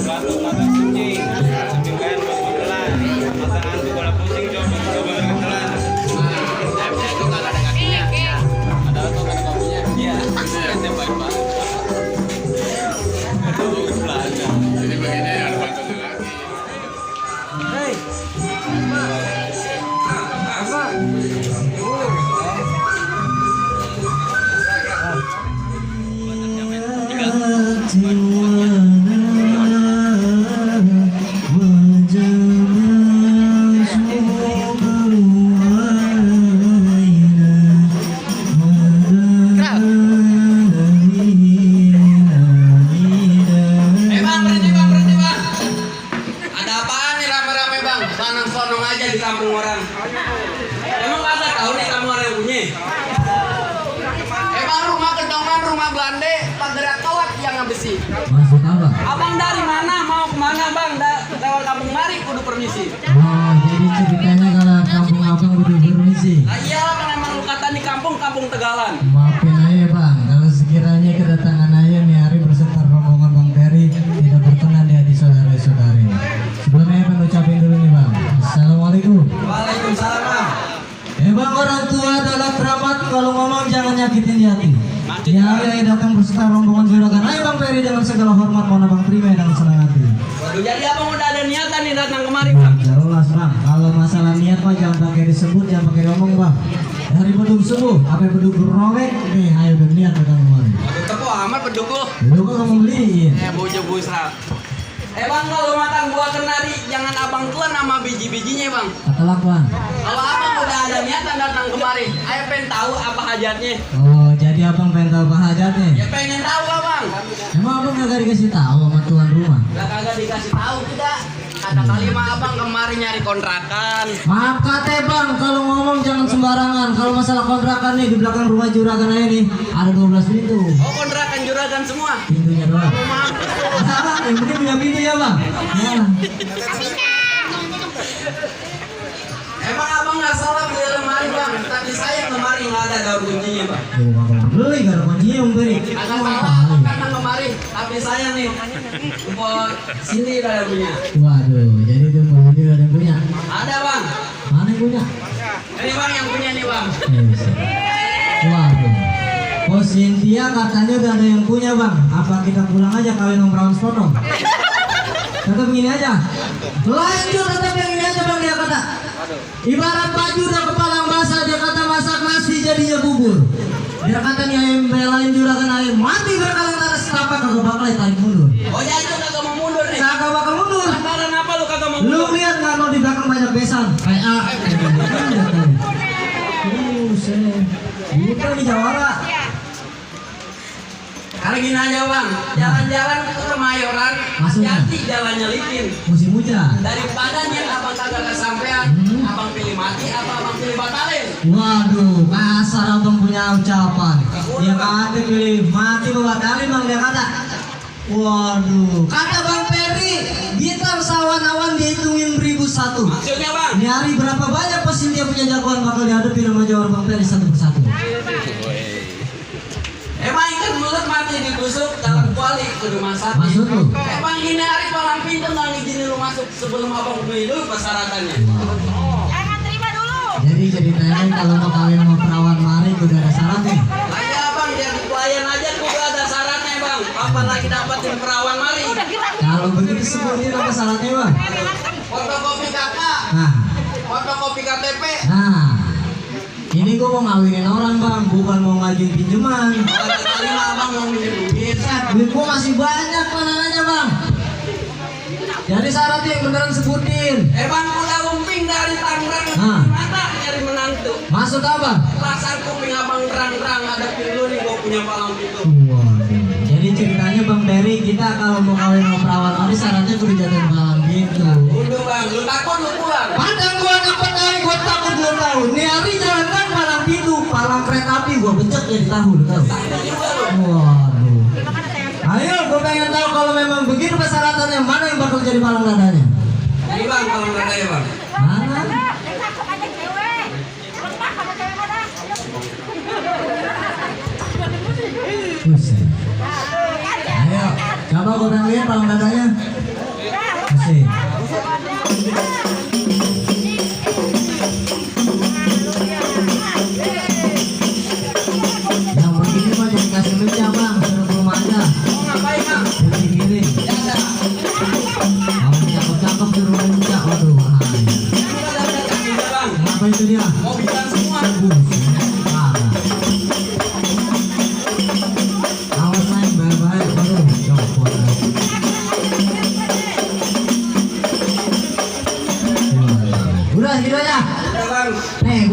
batuk mata kucing, samping kanan buat bekelan, mata hantu bola pusing coba berketelan. Itu kalau ada kakinya, ya. Ada itu kan kakinya. Iya. Itu baik banget. Itu belanja. Jadi begini ada bantuan lagi. Hei. Apa? Sonong aja di kampung orang. Emang kagak tahu nih kamu orang yang punya? Emang rumah kedongan, rumah Belanda, pagerak kawat yang besi. Maksud apa? Abang dari mana? Mau kemana bang? Lewat kampung mari kudu permisi. Oh, jadi ceritanya kalau kampung abang butuh permisi. Lah iyalah kan emang lu kata di kampung Tegalan. Maafin aja bang, kalau sekiranya kedatangan ayah nih hari berserta rombongan Bang Ferry tidak berkenan di hati saudara-saudari. Sebelumnya bang ucapin dulu nih bang. Assalamualaikum. Waalaikumsalam bang. Bang, orang tua adalah keramat, kalau ngomong jangan nyakitin di hati. Di hari ayah datang berserta rombongan juragan ayo Bang Ferry dengan segala hormat mohon abang terima dengan senang hati. Waduh, jadi abang udah ada niatan nih datang kemari bang? Jelas bang, kalau masalah niat mah jangan pakai disebut, jangan pakai ngomong bang. Dari beduk subuh, apa beduk berowek, nih ayo berniat datang kemari. Waduh, tepuk amat beduk lu. Lu kan ngomong beliin. Bojo busra. Bang, kalau makan buah kenari jangan abang tuan sama biji-bijinya bang. Katalah bang. Kalau abang udah ada niatan datang kemari, ayo pengen tahu apa hajatnya. Oh, jadi abang pengen tahu apa hajatnya? Ya pengen tahu abang. Emang abang gak dikasih tahu sama tuan rumah? Lah kagak dikasih tahu tidak. Kata kali mah abang kemari nyari kontrakan. Maaf kate bang, kalau ngomong jangan sembarangan. Kalau masalah kontrakan nih di belakang rumah juragan aja nih ada 12 pintu. Oh, kontrakan juragan semua. Pintunya doang. Maaf. Nah, yang penting punya pintu ya bang. Ya. Emang abang nggak salah beli lemari bang, tapi saya lemari nggak ada daun kuncinya bang. Tuh abang beli gak ada kuncinya Bang Ferry. Agak salah abang datang kemari, tapi saya nih mau sini dalamnya. Waduh, jadi tuh mau beli ada yang punya. Ada bang. Mana yang punya? Ini bang yang punya nih bang. Waduh. Oh Cynthia katanya udah ada yang punya bang. Apa kita pulang aja kawin sama perawan sepotong? Tetap begini aja. Lanjut tetap yang ini aja bang dia kata. Ibarat baju udah kepala basah dia kata masak nasi jadinya bubur. Dia kata nih ayam belain juragan ayam mati berkalang atas setapak kagak bakal tarik mundur. Oh jadi kagak mau mundur nih? Kagak bakal mundur. Lantaran apa lu kagak mau Lu mundur? lihat nggak mau di belakang banyak besan? Kayak A. Bukan di Jawara. Kali gini aja bang, jalan-jalan ke Kemayoran, hati-hati jalannya licin. Musim hujan. Daripada nih abang kagak kesampean, abang pilih mati, apa abang pilih batalin? Waduh, kasar abang punya ucapan. Dia kata pilih mati membatalin bang dia kata. Waduh, kata Bang Ferry, gitar sawan-awan dihitungin 1001. Maksudnya bang? Ini hari berapa banyak pasti dia punya jagoan bakal dihadapi sama jawaban Bang Ferry satu persatu. Emang ikan mulut mati digusuk dalam kuali kudu masak. Maksud lu? Emang ini hari palang pintu nggak ngizinin lu masuk sebelum abang beli dulu persyaratannya. Jangan terima dulu. Jadi ceritanya kalau mau kawin sama perawan mari udah ada syaratnya. Ayo bang, jadi pelayan aja kudu ada syaratnya bang. Kapan lagi dapetin perawan mari? Kalau begitu sebutin apa syaratnya bang? Fotokopi kakak, Nah, fotokopi KTP. nah. Ini gua mau ngawinin orang bang, bukan mau ngajuin pinjaman. Kata kali mah abang mau minjem duit. Duit gua masih banyak manananya bang. Jadi syaratnya yang beneran sebutin. Bang udah lumping dari Tangerang. Nah. Mata nyari menantu. Maksud apa? Pasar kuping abang terang-terang ada pilu nih gua punya palang pintu. Waduh. Jadi ceritanya Bang Ferry kita kalau mau kawin sama perawan mari syaratnya kudu jatuhin palang gitu. Udah bang, lu takut lu pulang. Padahal gua dapat aja gua takut lu tahu. Nih hari jalan kan palang pintu, palang kereta api gua becek jadi tahu lu tahu. Takut juga lu. Waduh. Ayo gua pengen tahu kalau memang begitu persyaratannya mana yang bakal jadi palang dadanya? Ini bang kalau nggak ada ya bang. Mana? Takut ada cewek. Lemah ada cewek mana? Buset. Ayo, coba gua pengen lihat palang dadanya.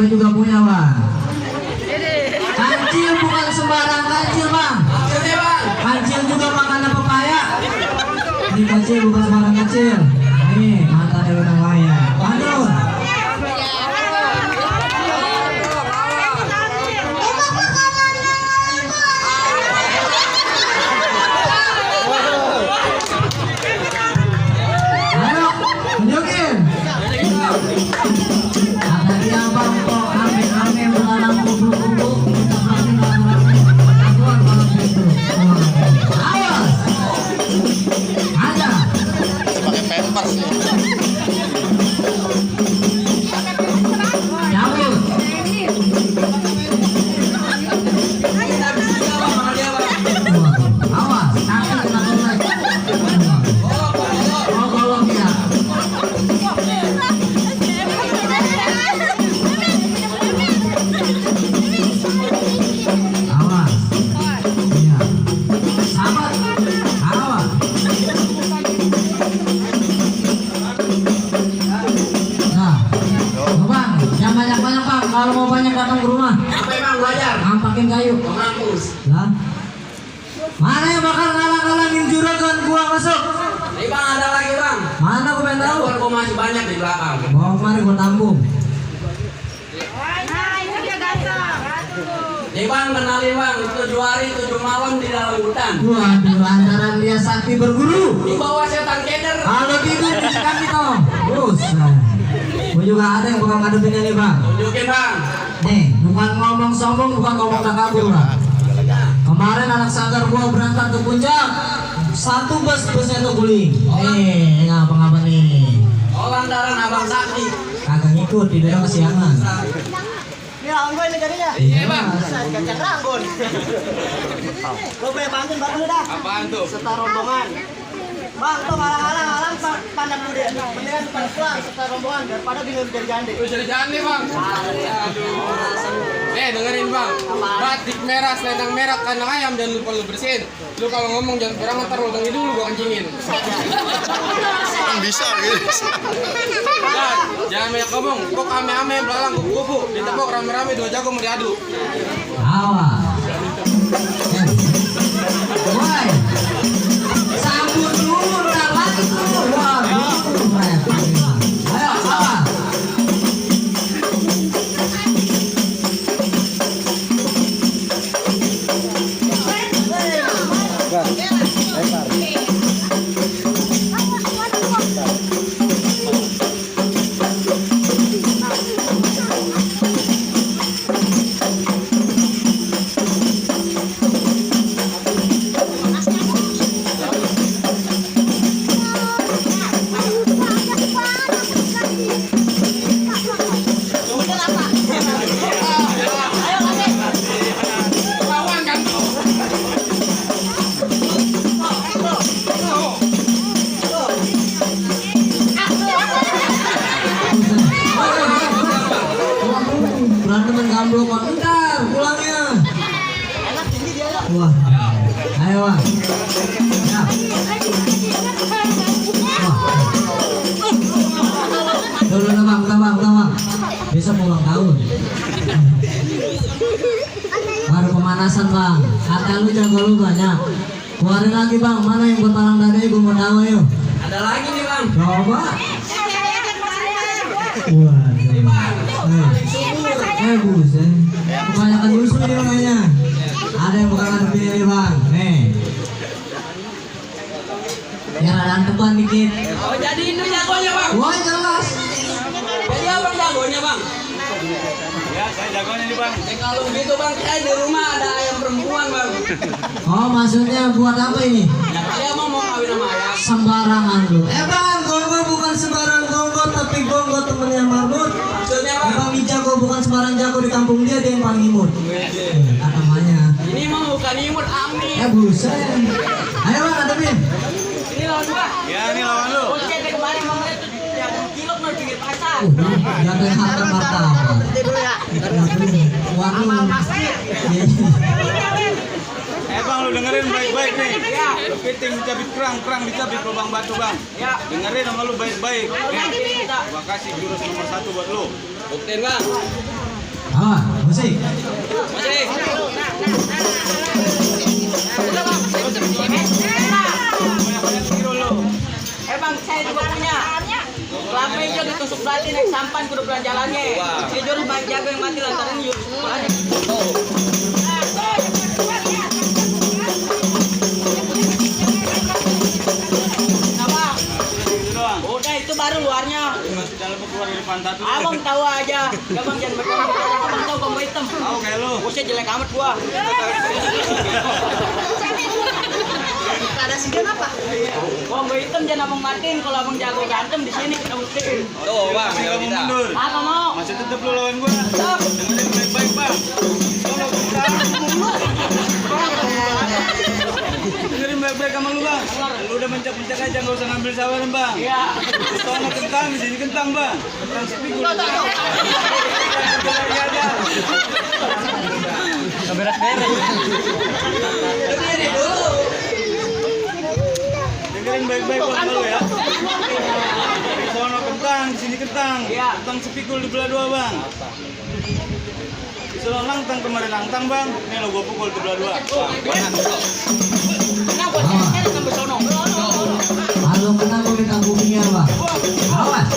gue juga punya bang. Kancil bukan sembarang kancil bang. Maksudnya bang. Kancil juga makanan pepaya. Ini kancil bukan sembarang kancil. Ini mantan dari orang lain. Bandung. Ayo, tunjukin. Ada dia bang kok ame-ame melalang kubu-kubu. Kita pasti lakukan aduan kalau gitu. Awas. Ada. Pakai pampers nih. Cabut. Kita bisa juga bang sama dia bang. Awas, kaki kena golek. Oh, golong dia. Awas. Iya. Sabar. Awas. Nah, bang, jangan banyak-banyak bang. Kalau mau banyak datang ke rumah, Apa emang belajar? ampakin kayu. Mampus. Lah, mana yang bakal ngalang-ngalangin juragan gua masuk? Nih bang ada lagi bang. Mana gua pengen tahu? Gua masih banyak di belakang. Bawa kemari gua tampung. Nah, ini dia ganteng. Nih bang kenalin bang. 7 hari 7 malam di dalam hutan. Waduh, lantaran dia sakti berburu. Di bawah setan keder. Kalau tidur di kaki dong. Terus, nah. Gua juga ada yang bakal ngadepin ini bang. Tunjukin bang. Nih, bukan ngomong sombong, bukan ngomong tak kabur bang. Kemarin anak sanggar gua berangkat ke puncak. Satu busnya tuh guling. Ngapa-ngapa nih? Oh lantaran abang sakti. Kagak ngikut, tidurnya kesiangan. Ini anggun ini jadinya. Iya bang. Kacang ranggun. Lo punya pantun baru lu dah. Apaan tuh? Serta rombongan. Bang, tuh halang-halang pandang lu deh. Mendingan pada pulang serta rombongan daripada bingung jadi gandeng. Lu jadi jalan nih bang. Aduh. Dengerin bang. Batik merah, selendang merah, kandang ayam dan lupa lu bersihin. Lu kalau ngomong jangan kurang ntar lu tangi dulu gua kencingin. Kan bisa gitu. Nah, jangan banyak ngomong. Kok ame-ame belalang kupu-kupu. Ditepok rame-rame 2 jago mau diadu. Awas. Woi. Sambut dulu udah lagi tuh. Waduh. Ayo, awas. Kawan kan tuh. Berantem gamblok bang. Bentar, pulangnya. Wah. Ayo bang. Ya. Dulu bang. Besok ulang tahun. Baru pemanasan bang. Kata lu jago lu banyak. Keluarin lagi bang. Mana yang buat talang dada gue mau tahu yuk. Ada lagi nih bang. Coba. Nih bang. Paling subur. Buset. Kebanyakan nyusul dia kayaknya. Ada yang bakal ngadepin ini bang. Nih. Yang ada teban dikit. Oh jadi itu jagonya bang. Wah jelas. Jadi abang jagonya bang. Ya, saya jagonya nih bang. Kalau begitu bang, saya di rumah ada ayam perempuan bang. Oh maksudnya buat apa ini? Ya kali abang mau kawin sama ayam. Sembarangan lu. Bang, Gongo bukan sembarang Gongo, tapi Gongo temennya Marbot. Maksudnya bang. Bang Jago bukan sembarang jago di kampung dia yang paling imut. Namanya. Ini mah bukan imut amin. Buset. Ayo bang, hadapin. Ini lawan gua. Ya, ini lawan lu. Oh cek kemarin bang lihat tuh yang kilok mau pinggir pasar. Jatuh harta martabat. Nanti dulu ya. Waduh. Bang, lu dengerin baik-baik nih. Kepiting dicabit kerang dicabit lubang batu bang. Ya. Dengerin sama lu baik-baik. Nih, gua kasih jurus nomor 1 buat lu. Buktiin bang. Musik. Bang, saya juga punya. Kelapa hijau ditusuk berarti naik sampan kudu pelan jalannya. Hijau main jago yang mati lantaran yuk. Kenapa? Udah itu baru luarnya. Masih dalam keluar dari pantat tuh. Abang tahu aja. Ya bang jangan berkata. Abang tahu kombo hitam. Tahu kayak lu. Usnya jelek amat gua. Ada sigen apa? Kombo hitam jangan abang matiin. Kalau abang jago gantem di sini kita buktiin. Tuh bang, masih kamu mundur. Apa mau? Masih tetap lu lawan gua. Dengerin baik-baik bang. Kalau kita dengerin baik-baik sama lu bang. Lu udah mencak-mencak aja nggak usah ngambil sawaran bang. Iya. Soalnya kentang di sini kentang bang. Kentang sepikul. Berdiri dulu. Dengerin baik-baik bang lu ya. Soalnya kentang di sini kentang. Iya. Kentang sepikul dibelah dua bang. Soalnya langtang kemarin langtang bang. Nih lo gua pukul dibelah dua. Kenapa? Saya sampai sono. Kalau kena gue minta kupingnya Pak. Awas.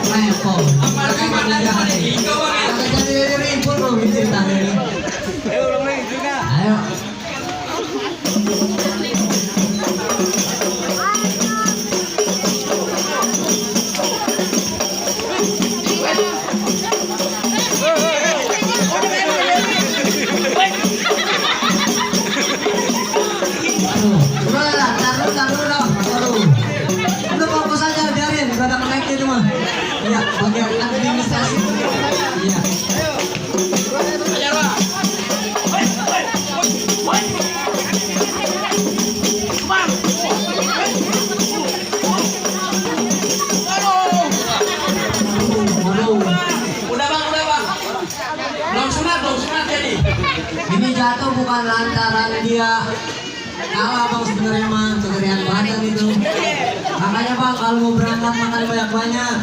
Repot. Apalagi pada hijau bang ya. Kalau jadi ribut loh ceritanya ini. Ayo ulang lagi juga. Ayo. Udah, taruh dong. Udah fokus aja biarin, gak ada connect itu mah. Iya, bagian administrasi. Iya. Ajar bang. Waduh. Udah bang. Belum sunat jadi. Ini jatuh bukan lantaran dia kalah bang sebenarnya mah kekerian badan itu. Makanya bang kalau mau berangkat makan banyak-banyak.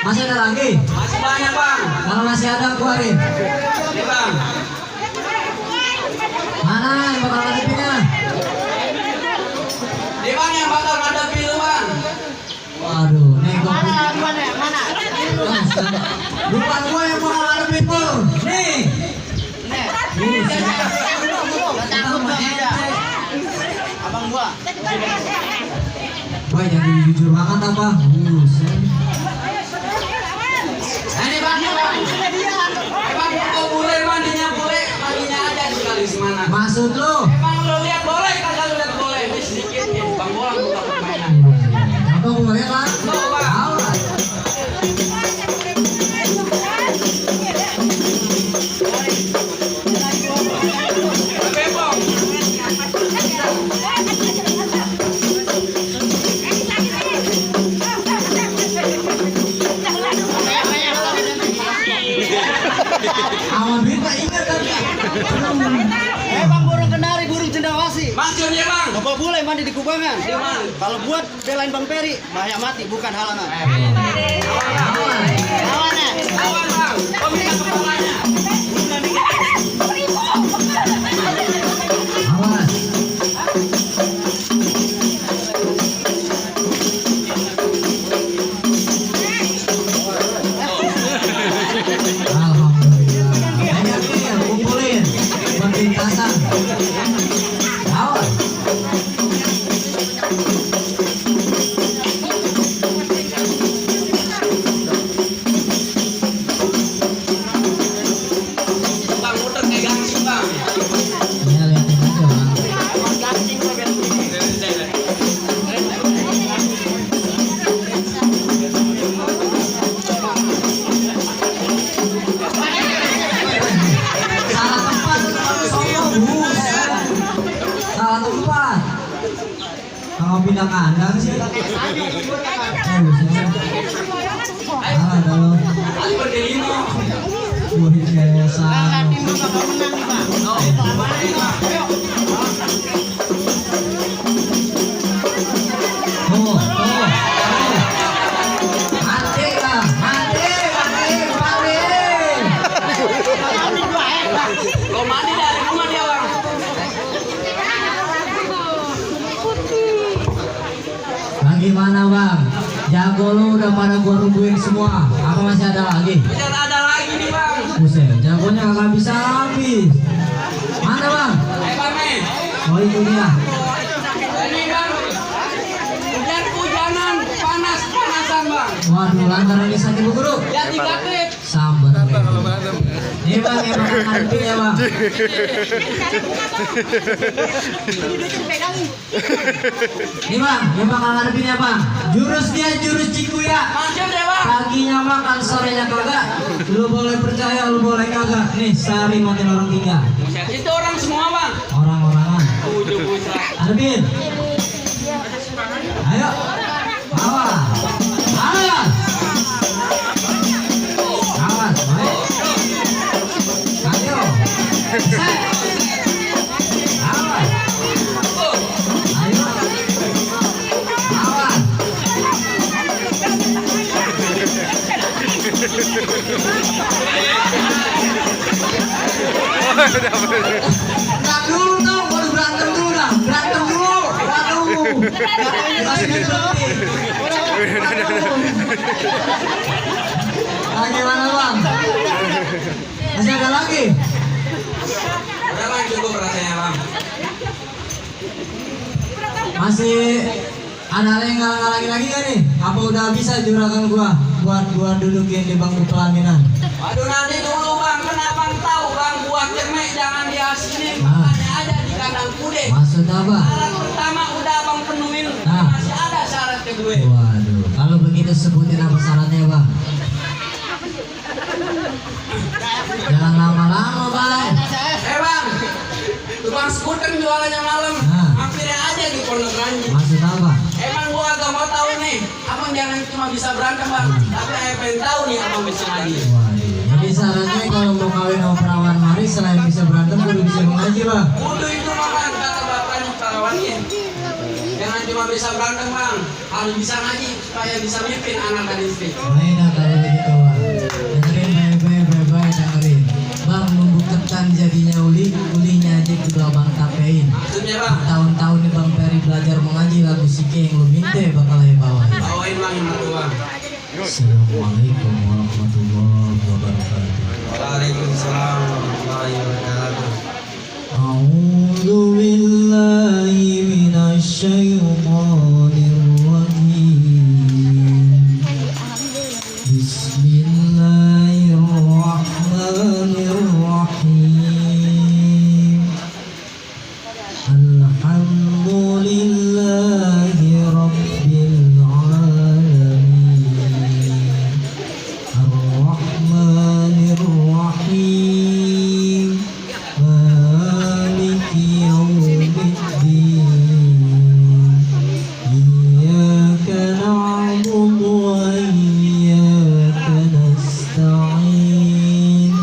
Masih ada lagi? Masih banyak bang. Kalau masih ada keluarin. Ini bang. Mana yang bakal ngadepinnya? Ini bang yang bakal ngadepin lu bang. Waduh, nih gua Mana? bukan gua yang bakal ngadepin lu. Nih. Abang gua. Wah jadi jujur banget apa? Buset. Ini bang. Bang kok boleh bang dinya boleh. Paginya aja sekali semana. Maksud lu? Bang lu lihat boleh kagak lu lihat boleh. Ini sedikit ya. Bang bola buka permainan. Apa gua ngeliat lah? Tuh bang. Awas. Bebong. Awan berita ingat tadi. Bang burung kenari, burung cendawasih. Maksudnya bang. Bapak boleh mandi di kubangan. Di mana? Kalau buat belain Bang Peri, banyak mati bukan halangan. Awan. Awan bang. Kau minta kepalanya. Awas. Alhamdulillah. Banyak nih yang kumpulin buat lintasan. Awas. Bang muter kayak gancing bang. Ya liatin aja bang. Salah tempat tuh kalau sombong. Buset. Salah tempat. Kalau pindah kandang sih. Buset. Salah dong. Ali berdiri no. Wih, kayak salah. No. udah pada gua rubuhin semua. Apa masih ada lagi? Masih ada lagi nih bang. Buset, jagonya nggak bisa habis. Mana bang? Bang nih. Oh itu dia. Ini bang. Hujan-hujanan, panas-panasan bang. Waduh, lantaran ini sakit bu guru. Ya 3 klip. Sabar. Nih bang, yang bakal ngadepin ya bang. Nih bang, yang bakal ngadepin ya bang. Jurus dia jurus Cikuya. Masuk deh bang. Paginya makan, sorenya kagak. Lu boleh percaya, lu boleh kagak. Nih, sehari matiin orang 3. Itu orang semua bang. Orang-orangan. Udah busrak. Adepin. Ayo. Awas. Awas. Awas, baik. Ayo. Set. Awas. Ayo. Awas. Nah, dulu dong, baru berantem dulu dah. Berantem dulu. Waduh. Gimana bang? Masih ada lagi? Udah bang cukup rasanya bang. Masih ada yang ngalang-ngalangin lagi gak nih? Apa udah bisa juragan gua buat gua dudukin di bangku pelaminan? Waduh nanti dulu bang, kan abang tahu bang buah kemek jangan diasinin, Ah. makanya ada di kandang kude. Maksud apa? Syarat pertama udah abang penuhin, Ah. masih ada syarat kedua. Waduh, kalau begitu sebutin apa syaratnya bang? Jangan lama-lama bang. Bang, tukang skuter jualannya malam, Ah. mampir aja di Pondok Ranji. Maksud apa? Emang gua agak mau tahu nih, abang jangan cuma bisa berantem bang, tapi saya pengen tahu nih abang bisa ngaji. Waduh, jadi syaratnya kalau mau kawin sama perawan mari selain bisa berantem kudu bisa mengaji bang. Udah itu makan kata bapaknya perawannya. Jangan cuma bisa berantem bang, harus bisa ngaji supaya bisa mimpin anak dan istri. Baiklah kalau begitu bang. Dengerin baik-baik dengerin. Bang nunggu ketan jadinya uli, ulinya aja kudu abang tapein. Maksudnya bang, Tahun-tahun nih bang Peri belajar mengaji lagu Sike yang lu minta bakal ayo bawain. bawain bang yang itu bang. Assalamualaikum warahmatullahi wabarakatuh. Waalaikumsalam warahmatullahi wabarakatuh. A'udzu billahi minasy syaithanir rajim. Bismillahirrahmanirrahim. Alhamdulillahi rabbil alamin. Ar-Rahmanir-Rahim. Maliki yaumiddin. Iyyaka na'budu wa iyyaka nasta'in.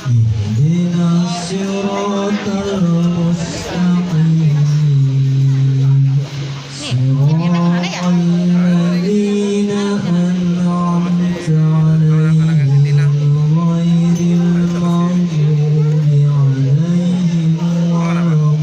Ihdinas siratal mustaqim. Siratal ladzina an'amta 'alaihim ghairil maghdubi 'alaihim waladdallin.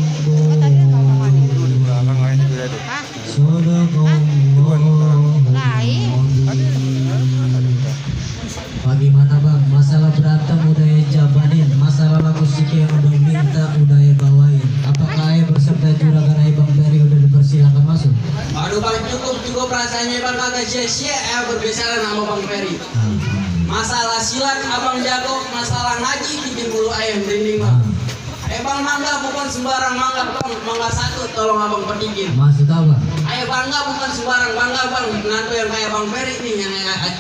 Bagaimana bang? Masalah berantem udah ya jabanin, masalah lagu Sike yang udah minta udah ya bawain. Apakah ayah berserta juragan ayah bang Peri udah dipersilakan masuk? Aduh bang cukup rasanya bang kagak sia-sia berbicara sama bang Peri. Masalah silat abang jago, masalah ngaji bikin bulu ayam merinding bang. Bang mangga bukan sembarang mangga bang, mangga satu tolong abang petingin. Maksud apa? Ayah bangga bukan sembarang bangga bang, menantu yang kayak bang Peri nih yang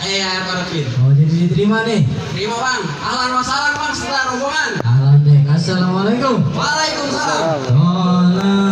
ayah harapin. Oh jadi diterima nih? Terima bang, ahlan wa sahlan bang setelah rombongan. Alhamdulillah. Assalamualaikum. Waalaikumsalam. Waalaikumsalam.